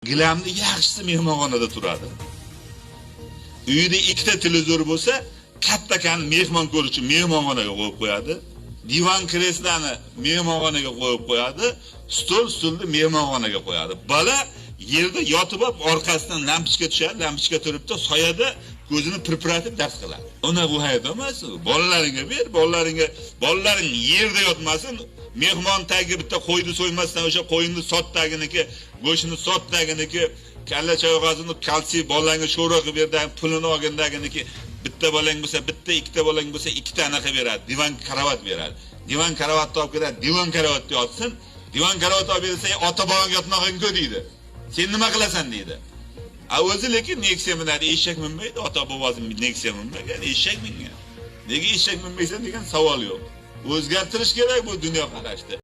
Gilamni yaxshisi mehmonxonada turadi. Uyida ikkita televizor bo'lsa, kattakan mehmon ko'rish uchun mehmonxonaga qo'yib qo'yadi. Divan kreslani mehmonxonaga qo'yib qo'yadi. Stol stulni mehmonxonaga qo'yadi. Bola yerda yotib olib, orqasidan lampochka tushadi, lampochka turibdi, soyada ko'zini pirpiratib dars qiladi. Uni bu hayot emas. Bolalaringga ber, bolalaringga, bolalaring yerda yotmasin. Mehmon tagi bitta qo'yni so'ymasdan o'sha qo'yni sot taginiki, go'shtini sot taginiki, kalla choyg'asini kalsiy bolangga sho'rva qilib berdi, pulini olgandaginiki bitta bolang bo'lsa bitta, ikkita bolang bo'lsa ikkita anaqa beradi, divan karavat beradi. Divan karavatni olib keladi, divan karavatda yotsin. Divan karavat olib bersa, ota bobong yotmag'in-ku deydi. Sen nima qilasan deydi. A o'zi lekin Nexia minadi, eshak minmaydi, ota bobosi Nexia minmagan, eshak mingan. Nega eshak minmaysan degan savol yo'q. O'zgartirish kerak bu dunyoqarashni.